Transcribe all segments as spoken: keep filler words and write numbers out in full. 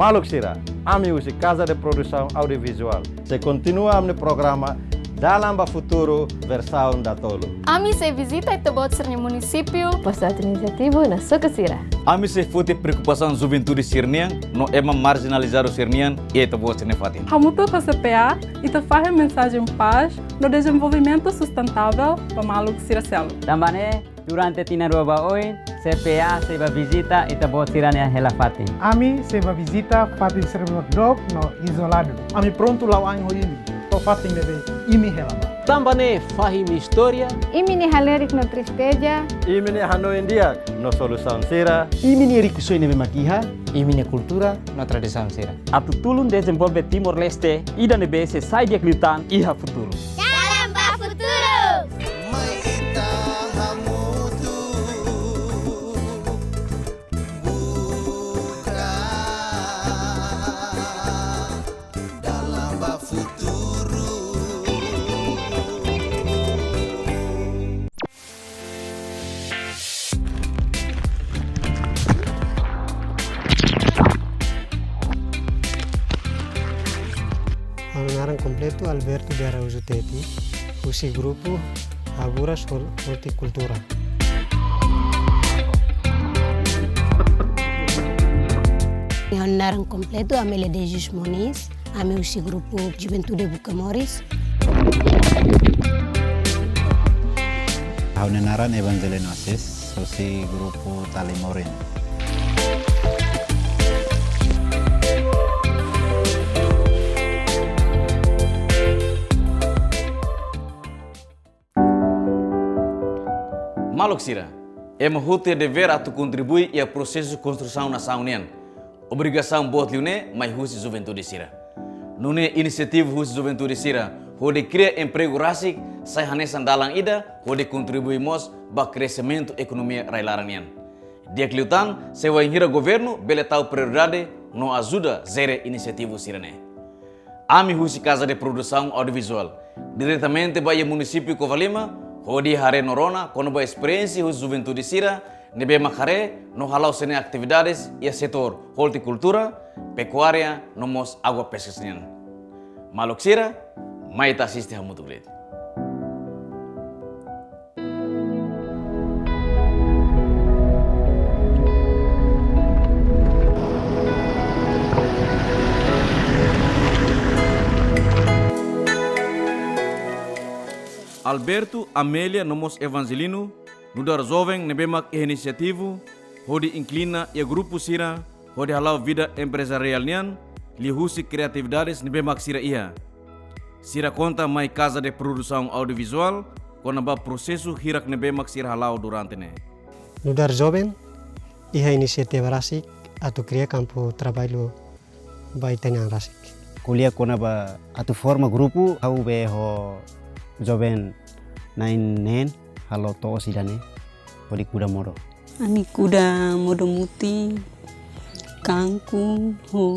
Maluk sira, ami husi Casa de Produção Audiovisual sei kontinua ami-nia programa Dalan ba Futuru versaun datolu. Ami sei vizita ita-boot sira-nia munisípiu, postu atu inisiativa no suku sira. Ami sei foti preokupasaun juventude sira-nian no ema marjinalizadu sira-nian iha ita-boot sira-nia fatin. Hamutuk ho C P A, ita fahe mensajen pás no dezenvolvimentu sustentável ba maluk sira seluk. Tanba ne'e, durante tinan rua ba oin, C P A sei bá vizita ita-boot sira-nia hela fatin. Ami sei bá vizita fatin sira ne'ebé dook no izoladu. Ami prontu la'o ain ho imi to'o fatin ne'ebé imi hela bá. Tanba ne'e fahe imi-nia istória. Imi-nia halerik no tristeza. Imi-nia hanoin di'ak no solusaun sira. Imi-nia rikusoin ne'ebé mak iha. Imi-nia kultura no tradisaun sira. Atu tulun dezenvolve Timor-Leste ida ne'ebé sei sai di'ak liután iha futuru. Dalan ba Futuru! Mai ita hamutuk buka dalan ba futuru. Ha'u-nia naran kompletu Alberto de Araújo Teti, husi grupu Haburas Hor-, Hortikultura. Ha'u-nia naran kompletu Amelia de Jesus Moniz, ami husi grupu Juventude Buka Moris. Ha'u-nia naran Evangelino Assis, husi grupu Tali Morin. Maluk sira, ema hotu iha devér atu kontribui iha prosesu konstrusaun nasaun nian. Obrigasaun boot liu ne'e mai husi juventude sira. Nune'e inisiativa husi juventude sira hodi kria empregu rasik sai hanesan dalan ida hodi kontribui mós ba kreximentu ekonomia rai-laran nian. Di'ak liután se wainhira governu bele tau prioridade no ajuda jere inisiativa sira-ne'e. Ami husi Casa de Produção Audiovisual diretamente bá iha munisípiu Covalima hodi haree no rona kona-ba esperiénsia husi juventude sira ne'ebé mak haree no hala'o sira-nia atividades iha setór hortikultura, pekuária no mós aguapeskas nian. Maluk sira, mai ita asiste hamutuk de'it. Alberto, Amélia no mós Evangelino nu'udar joven ne'ebé mak iha inisiativa hodi inklina iha grupu sira hodi hala'o vida emprezariál nian liuhusi kreatividades ne'ebé mak sira iha. Sira konta mai Casa de Produção Audiovisual kona-ba prosesu hirak ne'ebé mak sira hala'o durante ne'e. Nu'udar joven, iha inisiativa rasik atu kria kampu traballu ba ita-nia an rasik. Ko'alia kona-ba atu forma grupu, ha'u bá ho joven na'in-neen halo to'os ida-ne'e hodi kuda modo. Ami kuda modo mutin, kangkung, ho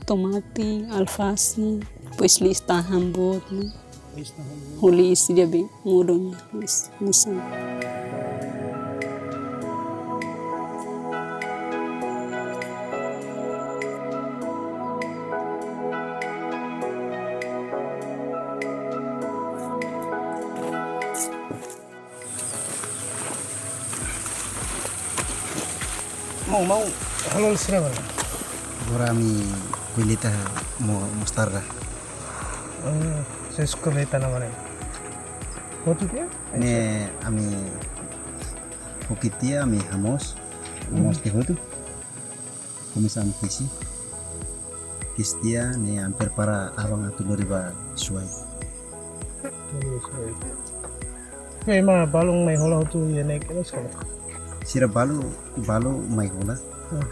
tomate, alfase, depois liis-tahan boot ne'e. Liis-tahan boot. Ho liis ida be modo ne'e, liis, liis-tahan. Maun, maun, halo sira bala. Agora ami kolleita mo-, mostarda. Hmm, sei suka beta nama ne'e. Hotu tiha? Ne'e ami hoki tiha, ami hamoos. Hmm. Hamoos tiha hotu. Komesa ami kesi. Kesi tiha ne'e ami prepara aban atu lori ba Suai. Lori ba Suai. Ne'e ema balun mai hola hotu iha ne'e kedas kala. Sira balu, balu mai hola. Hmm.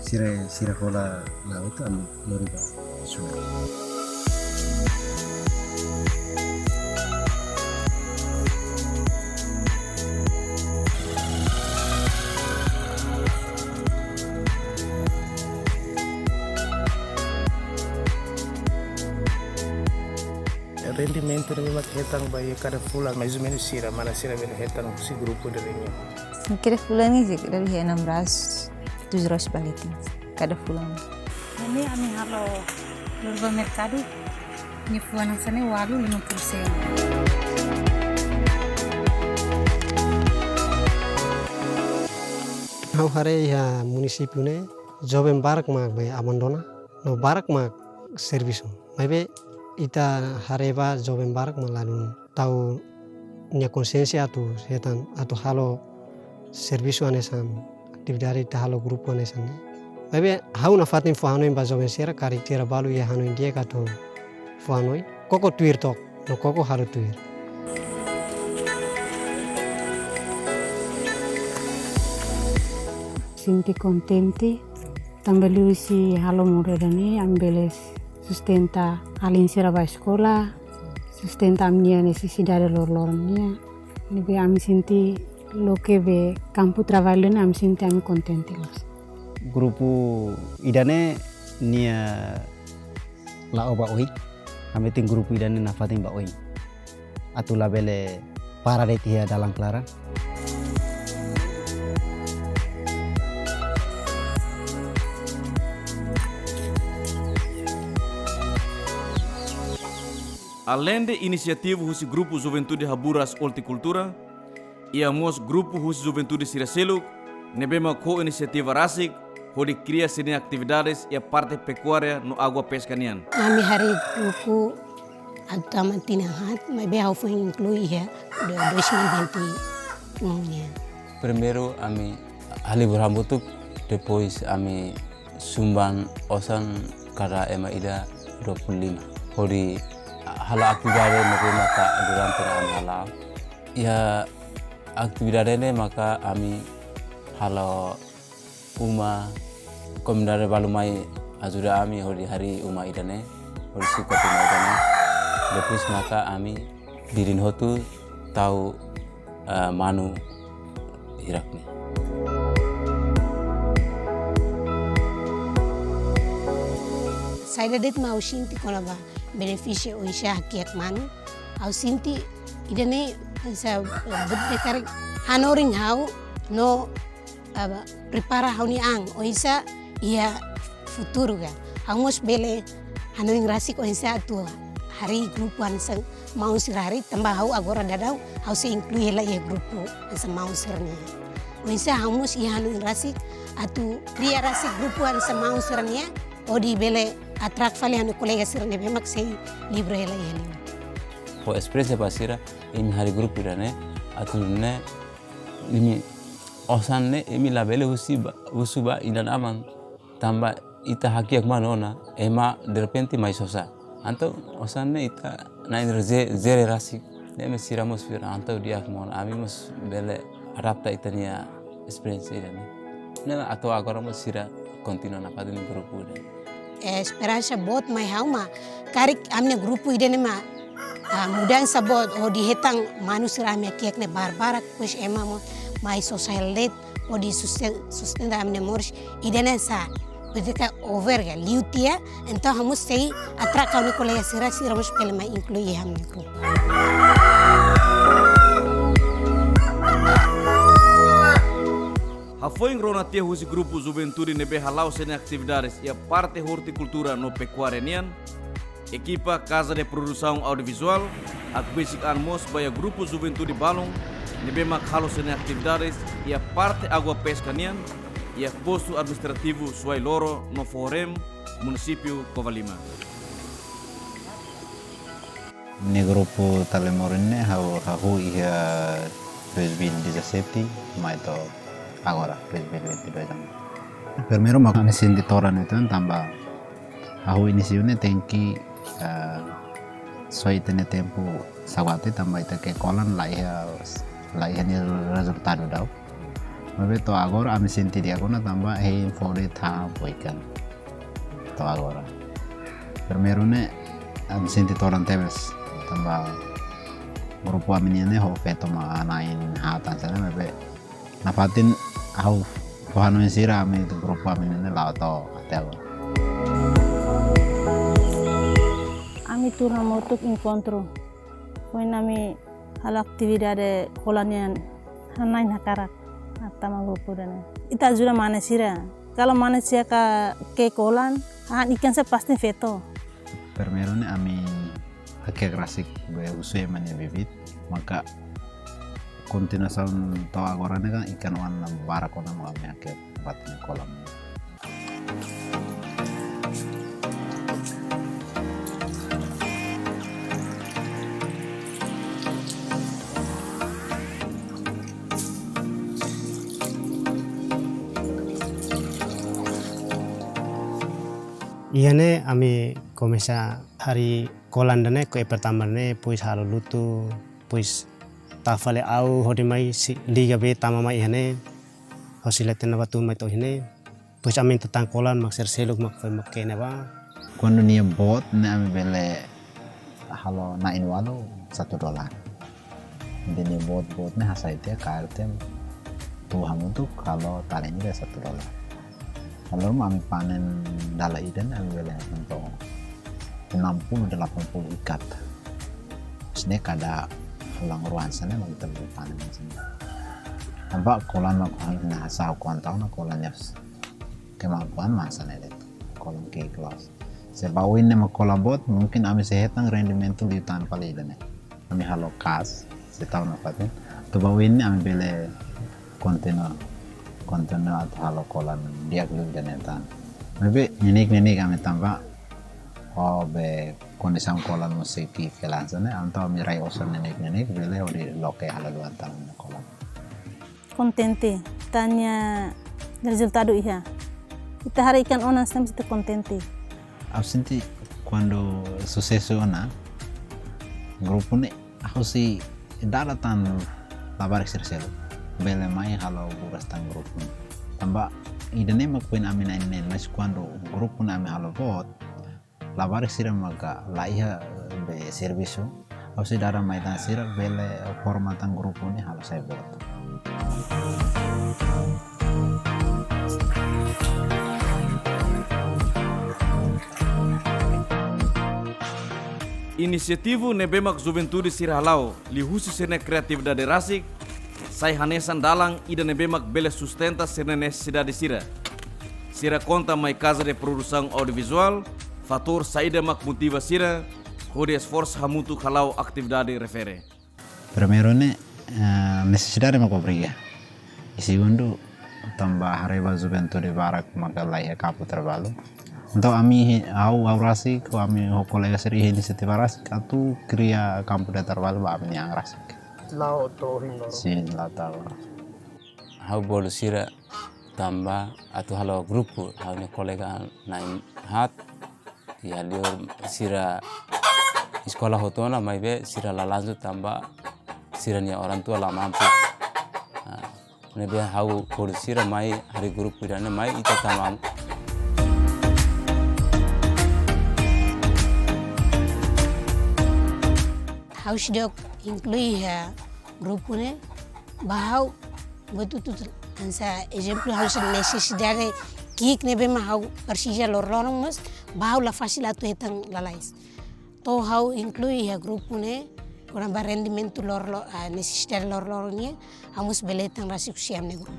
Sira, sira hola la'o hotu ami lori ba Suai. Rendimentu ne'e mak hetan ba iha kada fulan, mais ou menos sira, mana sira bele hetan husi grupu ida-ne'e nian? Kada fulan ne'e sei kada iha enam ratus, tujuh ratus ba leten, kada fulan. Ne'e ami halo lori ba merkadu, nia fuan hanesan ne'e ualu lima puluh sen. Ha'u haree iha munisípiu ne'e, joven barak mak be abandona, no barak mak servisu. Maibé ita haree ba joven barak mak ladún tau nia konsiénsia atu hetan, atu halo servisu hanesan, atividade ita halo grupu hanesan ne'e. Maibé ha'u nafatin fó hanoin ba joven sira karik sira balu iha hanoin di'ak atu fó hanoin. Koko tuir took, no koko halo tuir. Sente kontente, tanba liuhusi halo modo ida-ne'e, ami bele sustenta alin sira ba eskola, sustenta ami-nia nesesidade loroloron nian. Ne'ebé ami sente loke be kampu traballu ne'e ami sente ami kontente loos. Grupu ida-ne'e nia la'o ba oin, ami tenke grupu ida-ne'e nafatin ba oin. Atu labele para de'it iha dalan klaran. Aleinde inisiativa husi Grupu Juventude Haburas Oltikultura, iha mós grupu husi juventude sira seluk ne'ebé mak ho inisiativa rasik hodi kria sira-nia atividades iha parte pekuária no água peska nian. Ami harii grupu atu tama tinan haat, maibé ha'u foin inklui iha do-, dois mil e vinte e um nian. Primeiru ami halibur hamutuk, depois ami sumban osan kada ema ida dua puluh lima. Hodi halo atividade ne'ebé maka durante ami hala'o. Iha atividade ne'e maka ami halo uma, komunidade balu mai ajuda ami hodi harii uma ida-ne'e, hodi sukat uma ida-ne'e. Depois maka ami dirin hotu tau, eh, manu hirak ne'e. Saida de'it mak ha'u sente kona-ba benefísiu oinsá hakiak manu. Ha'u sente ida-ne'e hanesan, eh, buat ida karik hanorin ha'u no, eh, prepara ha'u-nia an oinsá iha futuru ka. Ha'u mós bele hanoin rasik oinsá atu harii grupu hanesan maun sira harii, tanba ha'u agora daudaun ha'u sei inklui hela iha grupu hanesan maun sira-nian. Oinsá ha'u mós iha hanoin rasik atu kria rasik grupu hanesan maun sira-nian, hodi bele atrai fali ha'u-nia kolega sira ne'ebé mak sei livre hela iha li'ur. Ho esperiénsia ba sira, imi harii grupu ida-ne'e, atu nune'e, imi osan ne'e, imi labele husu ba, husu ba inan-aman, tanba ita hakiak manu ona, ema derrepente mai sosa. Entaun osan ne'e ita na'in-rua je-, jere rasik, ne'e mak sira mós fiar, entaun di'ak mós ona, ami mós bele adapta ita-nia esperiénsia ida-ne'e. Ne'e atu agora mós sira kontinua nafatin grupu ida-ne'e. Eh, esperansa boot mai ha'u mak, karik ami-nia grupu ida-ne'e mak, ah, mudansa boot, hodi hetan manu sira ami hakiak ne'e barbarak, depois ema mós mai sosa hela de'it, hodi susten-, sustenta ami-nia moris, ida-ne'e sá, buat ida ka over ka, liu tiha, entaun ha'u mós sei atrai ha'u-nia kolega sira, sira mós bele mai inklui iha ami-nia grupu. Hafoin rona tiha husi grupu juventude ne'ebé hala'o sira-nia atividades iha parte ortikultura no pekuária nian, ekipa Casa de Produção Audiovisual hakbesik an mós ba iha grupu juventude balun ne'ebé mak halo sira-nia atividades iha parte água peska nian, iha postu administrativu Suai Loro no Fohorem, munisípiu Covalima. Ne'e grupu Talemor ne'e ha'u hahú iha dois mil e dezassete, mai to'o agora, dois mil e vinte e dois ano. Primeiru mak ami sente todan uitoan tanba hahú inísiu ne'e tenke, eh, só ita-nia tempu saugati tanba ita kekolan la iha, la iha nia rezultadu daudaun. Maibé to'o agora ami sente di'ak ona tanba hein fó de'it hahán fó ikan. To'o agora. Primeiru ne'e ami sente todan tebes tanba grupu ami-nian ne'e ho feto mak na'in haat hanesan ne'e, maibé nafatin ha'u fó hanoin sira ami grupu ami-nian ne'e la'o to'o até agora. Ami tuur hamutuk enkontru. Foin ami halo atividade kolan nian, na'in hakarak, ah, tama grupu ida-ne'e. Ita ajuda mane sira. Kalau mane sira ka kekolan, Ah, ikan sira pasti feto. Primeiru ne'e ami hakiak rasik be husu ema nia bibit, maka kontinuasaun to'o agora ne'e kan ikan oan barak ona mak ami hakiak ba iha kolam. Iha ne'e ami komesa harii kolam ida-ne'e, koi pertama ne'e, depois halo lutu, depois tau fali ahu hodi mai sei liga bee tama mai iha ne'e. Ha'u sei leten ba tun mai to'o iha ne'e. Depois ami tau tan kolam mak sira seluk mak foin mak ke'e ne'ebá. Kuandu nia boot ne'e ami bele halo na'in-walu satu dolar. Entaun nia boot-boot ne'e hasai tiha, kaer tiha, tuur hamutuk halo talen ida satu dolar. Halo mak ami panen dala ida ne'e ami bele hanesan enam puluh, delapan puluh ikat. Sini kada fulan rua hanesan ne'e mak ita bele panen hanesan ne'e. Tanba kolam mak ha'u hakarak ha'u ko'alia ona kolam ne'e kemampuan mak hanesan ne'e de'it. Kolam ki'ik loos. Se ba oin ne'e mak kolam boot, mungkin ami sei hetan rendimentu liután fali ida-ne'e. Ami halo kas, sei tau nafatin. Atu ba oin ne'e ami bele kontinua, kontinua atu halo kolam di'ak liu ida-ne'e tan. Maibé neineik-neineik ami tanba, oh, be kondisaun kolam mós sei ki'ik hela hanesan ne'e, entaun ami rai osan neineik-neineik, bele hodi loke halo duan tan kolam. Kontente, ita-nia rezultadu iha. Ita haree ikan oan hanesan ne'e ita kontente. Ha'u sente kuandu susesu ona grupu ne'e, ha'u sei dada tan labarik sira seluk bele mai halo buras tan grupu ne'e. Tanba ida-ne'e mak foin ami na'in-neen, mas kuandu grupu ne'e ami halo boot, labarik sira maka la iha be servisu, ha'u sei dada mai tan sira bele forma tan grupu ne'e halo sai boot. Inisiativa ne'ebé mak juventude sira hala'o, liuhusi sira-nia kreatividade rasik, sai hanesan dalan ida ne'ebé mak bele sustenta sira-nia nesesidade sira. Sira konta mai Casa de Produção Audiovisual, fatór saida mak motiva sira hodi esforsu hamutuk hala'o atividade refere. Primeiru ne'e, eh, nesesidade mak obriga. I segundu, tanba haree ba juventude barak maka la iha kampu traballu. Entaun ami, ha'u, ha'u rasik, ho ami ho kolega sira iha inisiativa rasik atu kria kampu de traballu ba ami-nia an rasik. La'o to'o ohin loron. Sin, la'o to'o. Ha'u bolu sira tanba atu halo grupu, ha'u-nia kolega na'in-haat, iha liur sira eskola hotu ona, maibé sira la lanjut tanba sira-nia orang tua la mampu. Ah, ne'ebé ha'u bolu sira mai harii grupu ida-ne'e mai ita tama. Ha'u seidauk inklui iha grupu ne'e, ba ha'u buat hotu-hotu hanesan ezemplu ha'u sente nesesidade ki'ik ne'ebé mak ha'u presiza loroloron mós, ba ha'u la fasil atu hetan lalais. To'o ha'u inklui iha grupu ne'e, kona-ba rendimentu lorolo-, ah, nesesidade loroloron nian, ha'u mós bele hetan rasik husi ami-nia grupu.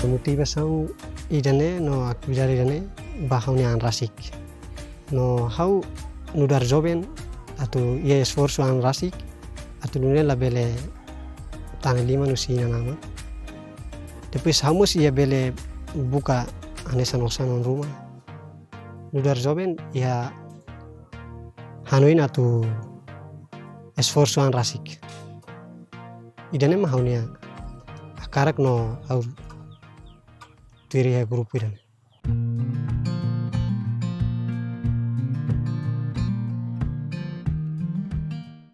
Motivasaun ida-ne'e no atividade ida-ne'e ba ha'u-nia an rasik. No ha'u nu'udar joven atu iha esforsu an rasik, atu nune'e labele tane liman husi inan-aman. Depois ha'u mós iha bele buka hanesan osan ruma. Nu'udar joven iha hanoin atu esforsu an rasik. Ida-ne'e mak ha'u-nia hakarak no ha'u tuir iha grupu ida-ne'e.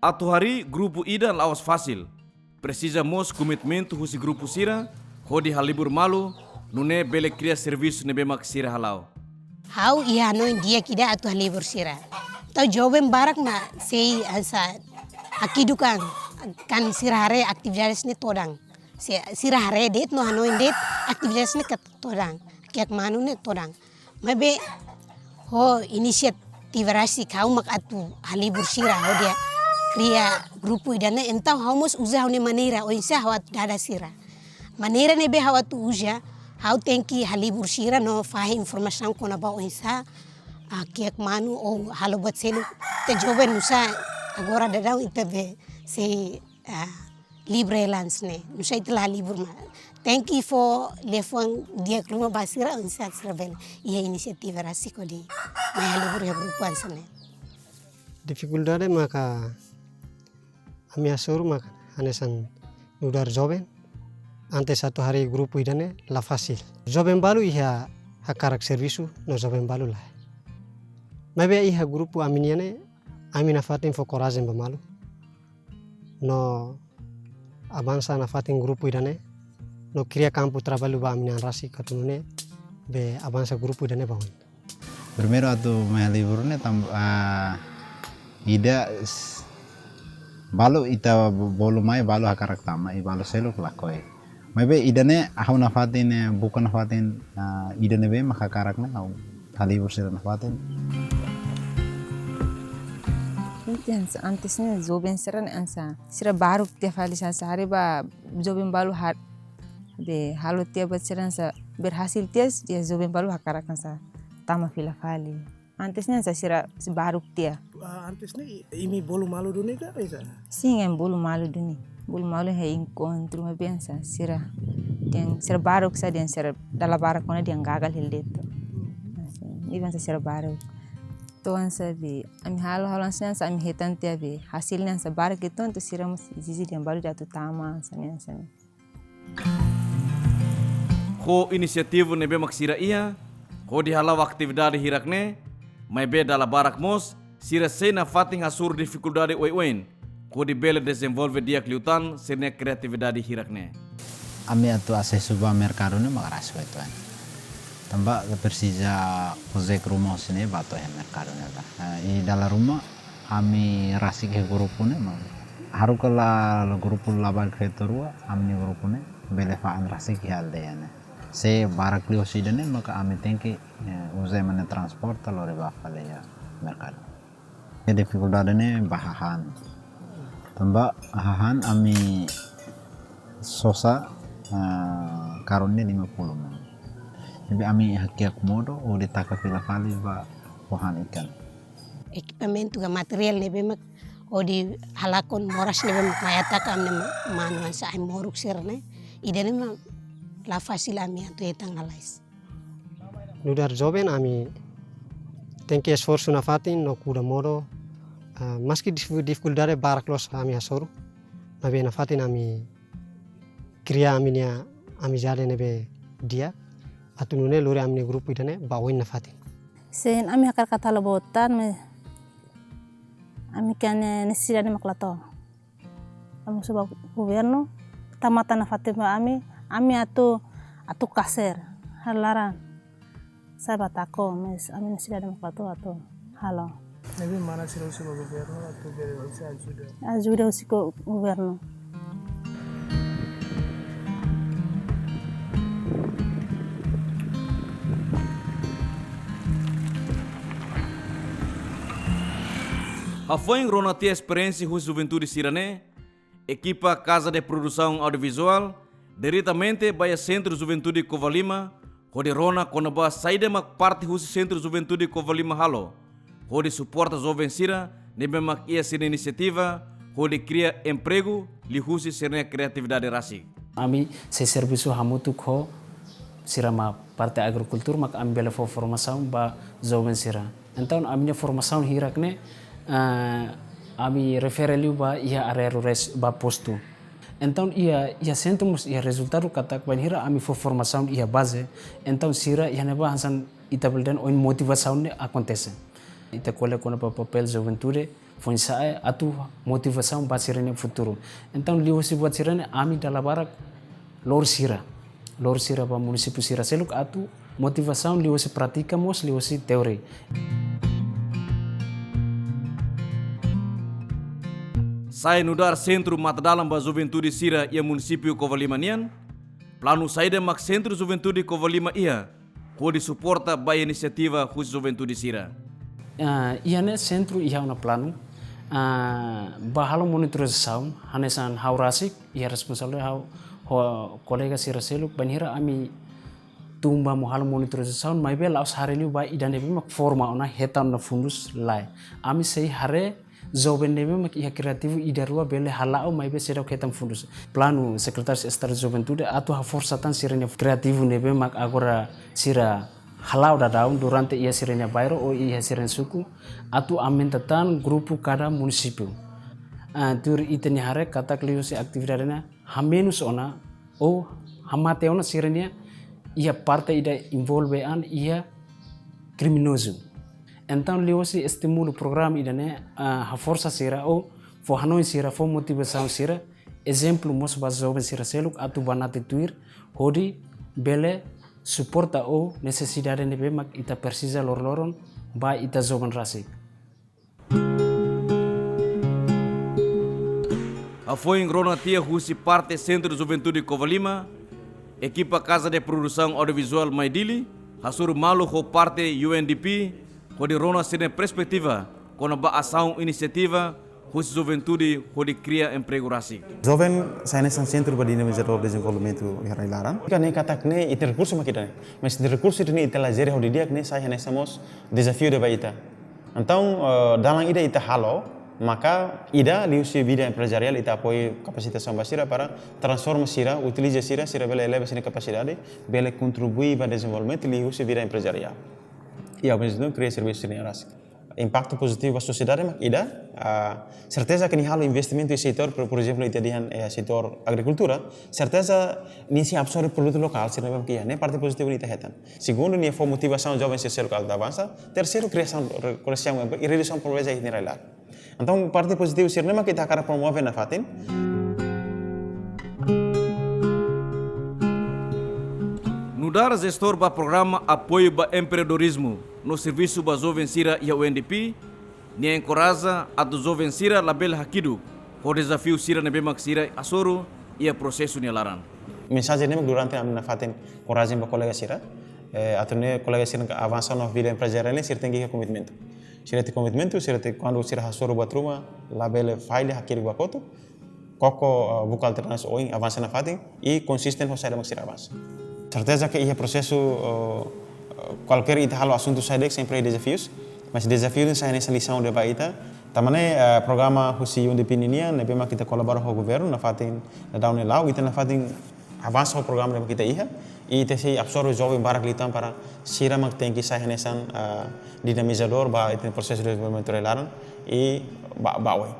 Atu harii grupu ida la'ós fasil. Presiza mós komitmentu husi grupu sira, hodi halibur malu, nune'e bele kria servisu ne'ebé mak sira hala'o. Ha'u iha hanoin di'ak ida atu halibur sira. Entaun joven barak mak sei hanesan hakiduk an, kan sira haree atividades ne'e todan. Se sira haree de'it no hanoin de'it, atividades ne'e ka todan, hakiak manu ne'e todan. Maibé ho inisiat-, Atividade rasik ha'u mak atu halibur sira hodi kria grupu ida-ne'e, entaun ha'u mós uza ha'u-nia maneira oinsá ha'u atu dada sira. Maneira ne'ebé ha'u atu uza, ha'u tenke halibur sira no fahe informasaun kona-ba oinsá, ah, kiak manu ou halo buat seluk. Ita joven nusá agora daudaun ita be sei, ah, livre lance ne'e. Nusá ita la halibur mak. Tenke fó liafuan di'ak ruma ba sira oinsá sira bele iha inisiativa rasik hodi mai halibur iha grupu hanesan ne'e. Difikuldade maka ami hasoru maka hanesan nu'udar joven, antes atu harii grupu ida-ne'e la fasil. Joven balu iha hakarak servisu no joven balu lae. Maibé iha grupu ami-nian ne'e, ami nafatin fó korajen ba malu. No avansa nafatin grupu ida-ne'e, no kria kampu traballu ba ami-nia an rasik atu nune'e be avansa grupu ida-ne'e ba oin. Primeiru atu mai halibur ne'e tam-, ah, ida s-, balu ita bo-, bolu mai balu hakarak tama, i balu seluk lakohi. Maibé ida-ne'e ha'u nafatin ne'e buka nafatin, ah, ida ne'ebé mak hakarak ne'e ha'u halibur sira nafatin. Entaun antes ne'e joven sira-ne'e hanesan sira baruk tiha fali hanesan haree ba joven balu ha-, be halo tiha buat sira hanesan berhasil tiha, tiha joven balu hakarak hanesan tama fila fali. Antes ne'e hanesan sira baruk tiha. Ah, antes ne'e i-, imi bolu malu duni ka, Isa? Sin, ami bolu malu duni. Bolu malu iha enkontru maibé hanesan sira dehan sira baruk sá dehan sira dala barak ona dehan gagal hela de'it. Hanesan, i hanesan sira baruk. To'o hanesan be ami halo, halo hanesan, hanesan ami hetan tiha be hasil ne'e hanesan barak uitoan, to'o sira mós ezije dehan balu atu tama hanesan, hanesan. Ho inisiativa ne'ebé mak sira iha hodi hala'o atividade hirak-ne'e, maibé dala barak mós sira sei nafatin hasoru difikuldade oioin hodi bele dezenvolve di'ak liután sira-nia kreatividade hirak-ne'e. Ami atu asesu ba merkadu ne'e mak rasik uitoan. Tanba presiza proyek ruma hosi ne'e ba to'o iha merkadu ne'ebá. Eh, i dala ruma ami rasik iha grupu ne'e mak haruka la, la grupu labarik feto rua, ami-nia grupu ne'e bele fa'an rasik iha aldeia ne'e. Se barak liu hosi ida-ne'e maka ami tenke, eh, uza ema nia transporte lori bá fali iha merkadu. Iha difikuldade ne'e ba hahán. Tanba hahán ami sosa, eh, karun ne'e lima puluh man. Jadi ami hakiak modo hodi taka fila fali ba fó han ikan. Ekipamentu ka materiál ne'ebé mak hodi halakon moras ne'ebé mak mai ataka ami-nia ma-, manu hanesan ai-moruk sira-ne'e. Ida-ne'e mak la fasil ami atu hetan lalais. Nu'udar joven ami tenke esforsu nafatin no kuda modo, ah, maski dif-, difikuldade barak loos ami hasoru, maibé nafatin ami kria ami-nia amizade ne'ebé di'ak, atu nune'e lori ami-nia grupu ida-ne'e ba oin nafatin. Sin, ami hakarak atu halo buat tan, maibé ami-nia nesesidade mak la to'o. Ami husu ba governu, tau matan nafatin ba ami, ami atu, atu kaser, halo laran. Sa'e ba tako, maibé ami nesesidade mak la to'o atu halo. Ne'ebé mana sira husu ba governu atu bele husu ajuda? Ajuda husi go-, governu. Hafoin rona tiha esperiénsia husi juventude sira-ne'e, ekipa Casa de Produção Audiovisual diretamente ba iha Sentru Juventude Covalima, hodi rona kona-ba saida mak parte husi Sentru Juventude Covalima halo hodi suporta joven sira ne'ebé mak iha sira-nia inisiativa hodi kria empregu liuhusi sira-nia kreatividade rasik. Ami sei servisu hamutuk ho sira mak parte agrikultura, mak ami bele fó formasaun ba joven sira. Entaun ami-nia formasaun hirak-ne'e, eh, ami refere liu ba iha área rurais ba postu. Entaun iha, iha sentru mós iha rezultadu katak bainhira ami fó formasaun iha baze, entaun sira iha ne'ebá hanesan ita bele dehan oin motivasaun ne'e akontese. Ita ko'alia kona-ba papél juventude, foin-sa'e atu motivasaun ba sira-nia futuru. Entaun liuhusi buat sira-ne'e ami dala barak lori sira. Lori sira ba munisípiu sira seluk atu motivasaun liuhusi prátika mós liuhusi teoria. Sai nu'udar sentru matadalan ba juventude sira iha munisípiu Covalima nian, planu saida mak Sentru Juventude Covalima iha hodi suporta ba inisiativa husi juventude sira? Ah, iha ne'e sentru iha ona planu, ah, ba halo monitorizasaun, hanesan ha'u rasik, iha responsabilidade ha'u ho kolega sira seluk, bainhira ami tun ba mak halo monitorizasaun, maibé la'ós haree liu ba ida ne'ebé mak forma ona hetan ona fundus, lae. Ami sei haree joven ne'ebé mak iha kreativu ida rua bele hala'o maibé seidauk hetan fundus. Planu Sekretáriu Estadu Juventude atu haforsa tan sira-nia kreativu ne'ebé mak agora sira hala'o daudaun durante iha sira-nia bairru ou iha sira-nia suku, atu aumenta tan grupu kada munisípiu. Ah, tuir ita-nia haree katak liuhusi atividade ne'e hamenus ona ou hamate ona sira-nia iha parte ida envolve an iha kriminozu. Entaun liuhusi estimulu programa ida-ne'e, ah, haforsa sira ou fó hanoin sira, fó motivasaun sira, ezemplu mós ba joven sira seluk atu banati tuir, hodi bele suporta ou nesesidade ne'ebé mak ita presiza loroloron ba ita joven rasik. Hafoin rona tiha husi parte Sentru Juventude Covalima, ekipa Casa de Produção Audiovisual mai Dili hasoru malu ho parte U N D P, hodi rona sira-nia perspetiva kona-ba asaun inisiativa husi juventude hodi kria empregu rasik. Joven sai hanesan sentru ba dinamizadór dezenvolvimentu iha rai-laran. Ita ne'e katak ne'e ita-nia rekursu mak ida-ne'e. Mas ita-nia rekursu ida-ne'e ita la jere ho didi'ak ne'e sai hanesan mós dezafiu ida ba ita. Entaun, eh, dalan ida ita halo, maka ida liuhusi vida empresariál ita apoiu kapasitasaun ba sira para transforma sira, utiliza sira, sira bele eleva sira-nia kapasidade, bele kontribui ba dezenvolvimentu liuhusi vida empresariál. I ao mesmo tempo kria servisu sira-ne'e rasik. Impaktu pozitivu ba sosiedade mak ida, ah, serteza ke nia halo investimentu iha setór, por, por ezemplu, ita dehan, eh, setór agrikultura, serteza nia sei absorve produtu lokál, sira-ne'e mak iha, ne'e parte pozitivu ita hetan. Segundu, nia fó motivasaun joven sira seluk atu avansa. Terseiru, kriasaun, re-, kriasaun empregu i redusaun pobreza iha rai-laran. Entaun, parte pozitivu sira-ne'e mak ita hakarak promove nafatin. Nu'udar jestór ba programa apoiu ba empreendedorizmu no servisu ba joven sira iha U N D P, nia enkoraja atu joven sira labele hakiduk ho dezafiu sira ne'ebé mak sira hasoru iha prosesu nia laran. Mensajen ne'e mak durante ami nafatin korajen ba kolega sira, eh, atu nune'e kolega sira avansa ona vida empresariál ne'e sira tenke iha komitmentu. Sira iha komitmentu, sira tenke kuandu sira hasoru buat ruma, labele falla, hakiduk ba kotuk, koko, eh, buka alternativa oin, avansa nafatin, i konsisten ho saida mak sira avansa. Serteza ke iha prosesu, eh, eh, kualkér ita halo asuntu saida de'it sempre iha dezafius, mas dezafiu ne'e sai hanesan lisaun ida ba ita. Tanba ne'e, eh, programa husi U N D P ninian, ne'ebé mak ita kolabora ho governu, nafatin daudaun ne'e la'o, ita nafatin avansa ho programa ne'ebé mak ita iha, i ita sei absorve joven barak liután para sira mak tenke sai hanesan, eh, dinamizadór ba ita-nia prosesu dezenvolvimentu rai-laran, i ba, ba oin.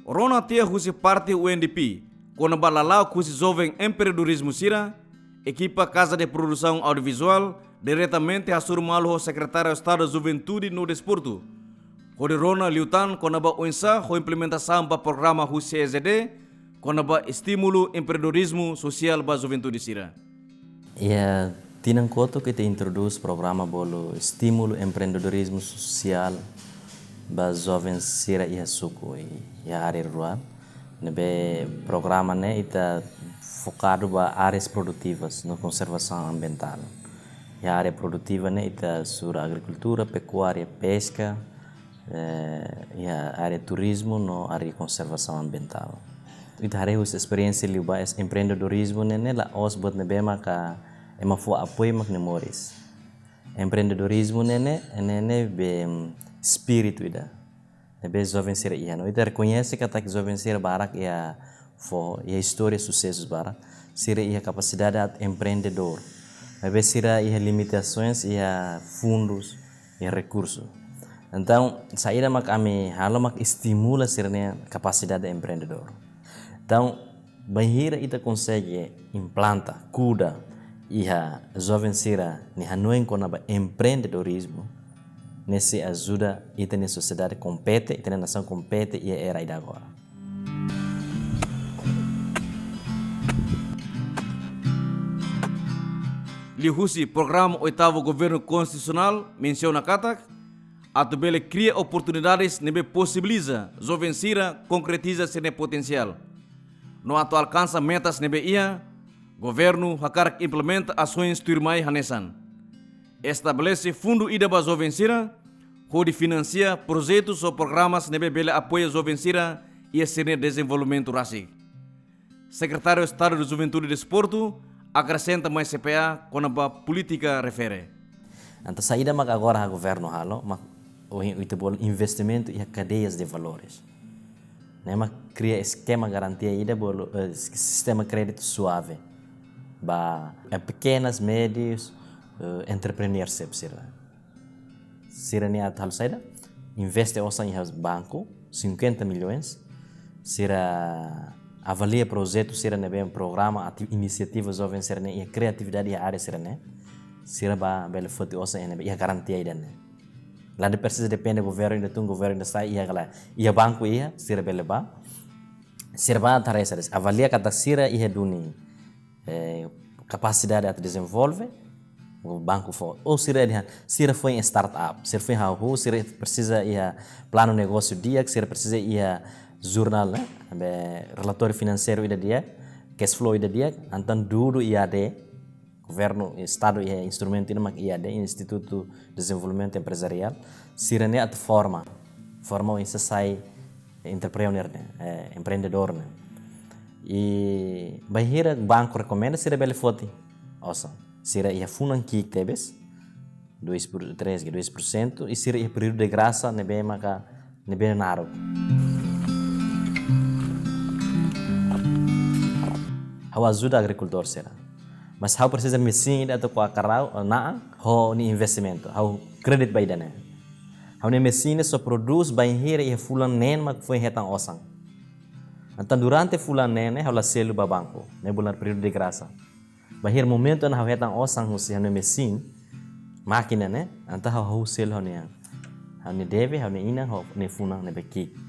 Rona tiha husi parte U N D P, kona-ba lala'ok husi joven empreendedorizmu sira, ekipa Casa de Produção Audiovisual diretamente hasoru malu ho Sekretáriu Estadu Juventude no Desportu, hodi rona liután kona-ba oinsá ho implementasaun ba programa husi C E Z D, kona-ba estimulu empreendedorizmu sosiál ba juventude sira. Iha tinan kotuk ita introdús programa bolu estimulu empreendedorizmu sosiál ba joven sira iha suku, iha área rurál. Ne'ebé programa ne'e ita fokadu ba áreas produtivas no konservasaun ambientál. Iha área produtiva ne'e ita hasoru agrikultura, pekuária, peska, eh, iha área turizmu no área konservasaun ambientál. Ita haree husi esperiénsia liubá es-, empreendedorizmu ne'e, ne'e la'ós buat ne'ebé maka ema fó apoiu mak nia moris. Empreendedorizmu ne'e, ne'e, ne'e, ne'ebé, mm, espíritu ida ne'ebé joven sira iha. No ita rekoñese katak joven sira barak iha foho, iha istória susesu barak, sira iha kapasidade atu empreendedór. Maibé sira iha limitasaun, iha fundus, iha rekursu. Entaun, saida mak ami halo mak estimula sira-nia kapasidade empreendedór. Entaun, bainhira ita konsege implanta, kuda, iha joven sira-nia hanoin kona-ba empreendedorizmu, ne'e sei ajuda ita-nia sosiedade kompete, ita-nia nasaun kompete iha era ida agora. Liuhusi programa oitavu Governu Konstitusionál mensiona katak, atu bele kria oportunidades ne'ebé posibiliza joven sira konkretiza sira-nia potensiál. No atu alkansa metas ne'ebé iha, Governu hakarak implementa asoens tuirmai hanesan: estabelese fundu ida ba joven sira, hodi finansia projetus ou programas ne'ebé bele apoia joven sira iha sira-nia dezenvolvimentu rasik. Sekretáriu Estadu Juventude i Desportu akresenta mai C P A kona-ba polítika refere. Entaun saida mak agora governu halo, mak ohin ita bolu investimentu iha kadeias de valores. Ne'e mak kria eskema garantia ida bolu, eh, sistema kréditu suave ba, eh, pekenas, médius, eh, entrepreneur sira. Sira-ne'e atu halo saida? Investe osan iha banku, cinquenta milhões. Sira avalia projetu sira ne'ebé, programa, ati-, inisiativa joven sira-ne'e, iha kreatividade iha área sira-ne'e. Sira bá bele foti osan iha ne'ebé, iha garantia ida-ne'e. La presiza depende governu ida tun, governu ida sai, iha kala, iha banku iha, sira bele bá. Sira bá tare sira, avalia katak sira iha duni, eh, kapasidade atu dezenvolve, o banku fó. Ou sira dehan, sira foin startup, sira foin hahú, sira presiza iha planu negósiu di'ak, sira presiza iha jornál, ne'e, be, relatóriu finanseiru ida di'ak, cash flow ida di'ak, entaun dudu I A D, governu, Estadu iha instrumentu ida mak I A D, Institutu Dezenvolvimentu Emprezariál, sira-ne'e atu forma, forma oinsá sai entrepreneur ne'e, eh, empreendedór ne'e. I bainhira banku rekomenda, sira bele foti osan. Sira iha funan ki'ik tebes, dois por, três, dois por cento, i sira iha períodu de grasa ne'ebé maka, ne'ebé naruk. Ha'u ajuda agrikultór sira. Mas ha'u presiza mesin ida atu ko'a karau, na'an, ho nia investimentu. Ha'u kréditu ba ida-ne'e. Ha'u-nia mesin ne'e só prodús bainhira iha fulan neen mak foin hetan osan. Entaun durante fulan neen ne'e ha'u la selu ba banku, ne'e bulan períodu de grasa. Bainhira momentu ne'e ha'u hetan osan husi ha'u-nia mesin, mákina ne'e, entaun ha'u, ha'u selu ha'u-nia, ha'u-nia deve, ha'u-nia inan, ha'u-nia funan ne'ebé ki'ik.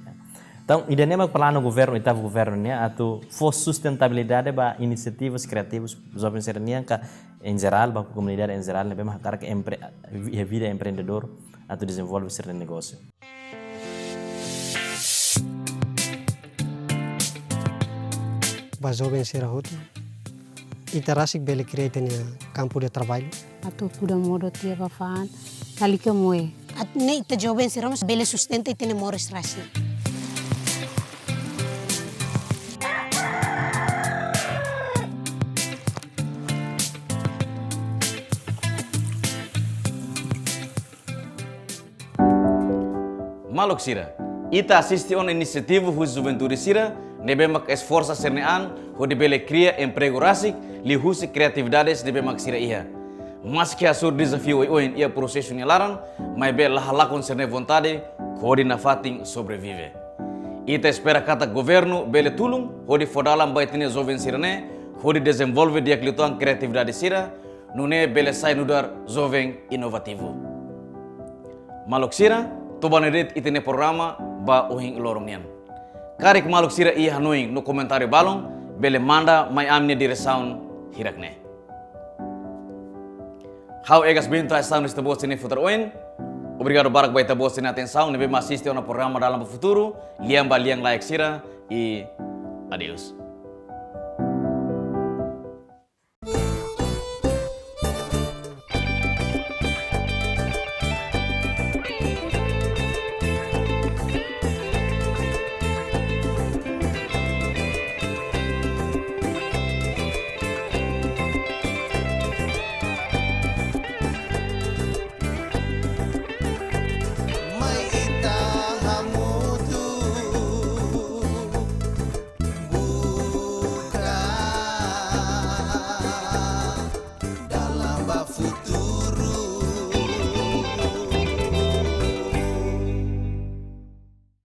Entaun, ida-ne'e mak planu governu, oitavu governu nian, atu fó sustentabilidade ba inisiativas kreativas joven sira-nian ka em geral, ba komunidade em geral, ne'ebé mak hakarak empre-, iha vida empreendedór, atu dezenvolve sira-nia negósiu. Ba joven sira hotu, ita rasik bele kria ita-nia kampu de traballu. Atu kuda modo tiha ba fa'an, kalika moe. Atu nune'e ita joven sira mós bele sustenta ita-nia moris rasik. Maluk sira, ita asiste ona inisiativa husi juventude sira ne'ebé mak esforsa sira-nia an hodi bele kria empregu rasik liuhusi kreatividades ne'ebé mak sira iha. Maski hasoru dezafiu oioin iha prosesu nia laran, maibé la halakon sira-nia vontade hodi nafatin sobrevive. Ita espera katak governu bele tulun hodi fó dalan ba ita-nia joven sira-ne'e hodi dezenvolve di'ak liután kreatividade sira, nune'e bele sai nu'udar joven inovativu. Maluk sira, to'o ba ne'e de'it ita-nia programa ba ohin loron nian. Karik maluk sira iha hanoin no komentáriu balun, bele manda mai ami-nia diresaun hirak ne'e. Ha'u Egas Bento, esta no esta boa sini futar oin. Obrigadu barak ba ita-boot sira-nia atensaun ne'ebé mak asiste ona programa Dalan ba Futuru, lian ba lian laek sira, i adeus.